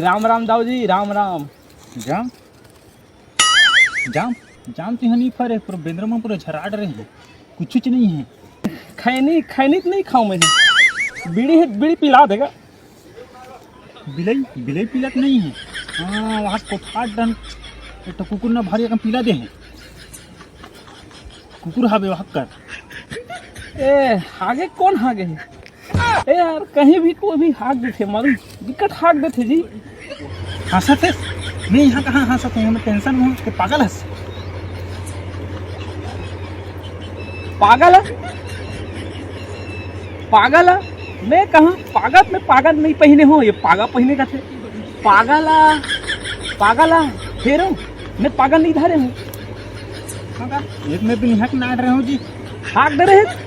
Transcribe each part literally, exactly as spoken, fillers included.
राम राम दाऊ जी, राम राम। जाम, जाम, जाम तो यहाँ नहीं फरे, पूरा बेंदरा में पूरा झराट रहे हैं, कुछ नहीं है। खैनी, खैनी तो नहीं खाऊं मैं। बीड़ी है, बीड़ी पिला देगा। बिलई, बिलई पिला तो नहीं है। हाँ, वहाँ कोठार डन, एक ठो कुकुर ना भारी रकम पिला दे है। कुकुर हावे वहाँ कर। ए, हागे कौन हागे है? ए यार, कहीं भी कोई भी हाग देथे, मालूम? दिक्कत हाग देथे जी। हंसत है? मैं यहाँ कहाँ हंसत हूँ? मैं टेंशन में हूँ कि पागल हंस। पागल है? पागल है? मैं कहाँ पागल? मैं पागल नहीं पहने हूँ, ये पागा पहने का थे। पागल आ, पागल आ, फेरो, मैं पागल नहीं धरे हूँ। एक में भी नहीं हक नाट रहे हो जी। हाक दे रहे हैं?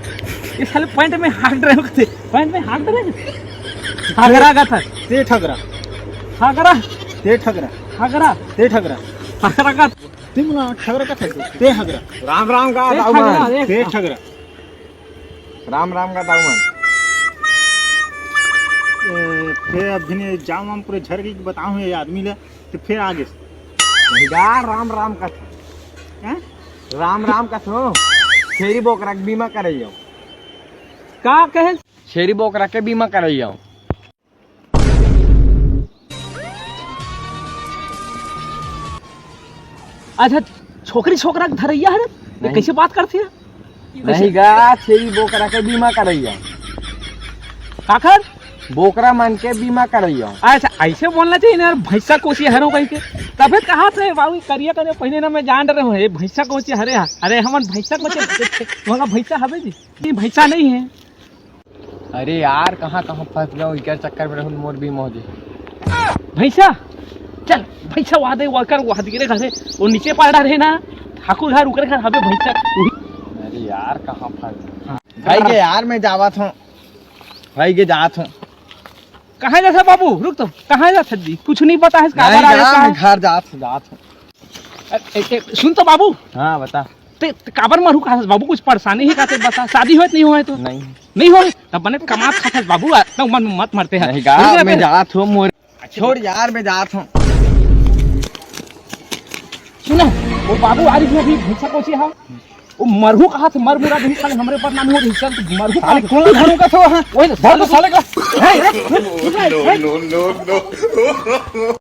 ये साले पैंट में हाक दे रहे हो कथे? पैंट में हाक दे रहे हैं? हागरा का था। ते ठगरा। हागरा। ते ठगरा। हागरा। ते ठगरा। हागरा का। ते मुला ठगरा का था। ते हगरा। राम राम का ते दाऊ ठगरा, मान। एक ते ठगरा। राम राम का दाऊ मान। ए, फेर अभी ने जाम वाम पूरे झर के बताऊँ ये आदमी ले, तो फेर आगे। नहीं गा, राम राम का था। हैं? राम राम का था। छेरी बोकरा के बीमा करइयो। का कहे? छेरी बोकरा के बीमा करइयो। अच्छा, छोकरी छोकरा के धरइया हरे, ये नहीं। कैसे बात करथे? नहीं गा, छेरी बोकरा के बीमा करइया। काकर? बोकरा मन के बीमा करइया। अच्छा, ऐसे बोलना चाहिए ना यार, भैंसा कोसी हरो कहि के। तबे कहा थे बाबू, करिया करिया पहने ना मैं जान रहे हूँ, ये भैंसा कोसी हरे हा। अरे हमन भैंसा कोसी, वहाँ भैंसा हवे जी? नहीं, भैंसा नहीं है। अरे यार, कहाँ कहाँ फंस गया, इकर चक्कर में रहूं मोर भी मौजी। भैंसा, चल, भैंसा वहा दे, वकर वहा दे रे घरे, वो नीचे पाड़ा रहे ना, ठाकुर घर, उकर घर हवे भैंसा। अरे यार, कहाँ फंस गया? हाँ। भाई के यार, मैं जावत हूँ, भाई के जात हूँ। कहाँ जात है बाबू? रुक तो, कहाँ जात है जी? कुछ नहीं पता है, नहीं काबर आया, यार, कहाँ? मैं घर जात हूँ, जात हूँ। ए, ए, ए, सुन तो बाबू। हाँ, बता। ते, ते काबर मरू कहा बाबू? कुछ परेशानी ही का ते बता, शादी होत नहीं होए तो? नहीं। नहीं होए, तब बने कमात खात बाबू, आ, ना मन मत मरते हैं। नहीं गा, रुक ना मैं बे। जात हूँ मोर। अच्छा। छोड़ यार, मैं जात हूँ। सुना, वो बाबू आ रही है अभी, भैंसा कोसी है। वो मरहू कहा थे, मर मुरा दिन साले हमरे बदनामी हो रही, चल तू मरहू साले कहा थे। कौन मरू का था वहाँ? वही तो, धर तो साले का। है, है, है, है। No, no, no, no।